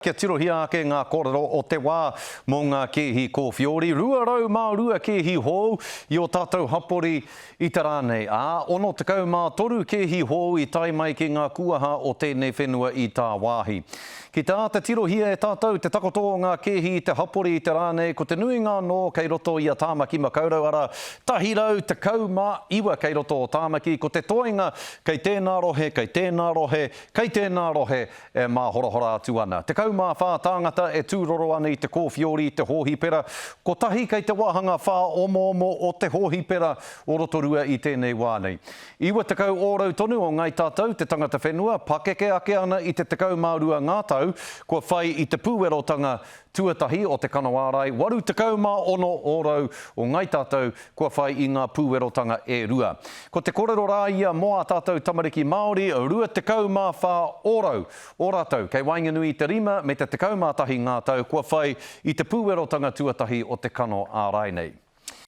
Kia tirohia ake ngā kōrero o te wā mō ngā kēhi kōwhiori, 202 kēhi hou i ō tātou hapori i te rā nei, ā, 63 kēhi hou i tae mai ki ngā kuaha o tēnei whenua i tāwāhi. Ki te āta tirohia e tātou te takoto o ngā kēhi i te hapori i te rā nei, ko te nuinga anō kei roto i a Tāmaki Makaurau, arā, 119 kei roto o Tāmaki, ko te toenga kei tēnā rohe, kei tēnā rohe, kei tēnā rohe, E māhorahora atu ana. 14 tāngata e tūroro ana i te kōwhiori i te hōhipera, kotahi kei te wāhanga whāomoomo o te hōhipera o Rotorua i tēnei wā nei. 90 ōrau tonu o Ngāi Tātou, te tangata whenua, pakeke ake ana i te 12 ngā tau, kua whai i te pūwerotanga tuatahi o te kano ārai, 86 ōrau o Ngāi Tātou kua whai i ngā pūwerotanga e rua. Ko te korero rā ia mō ā tātou tamariki Māori, 24 ōrau o rātou kei waenganui i te rima me te 11 ngā tau kua whai i te pūwerotanga tuatahi o te kano ārai nei.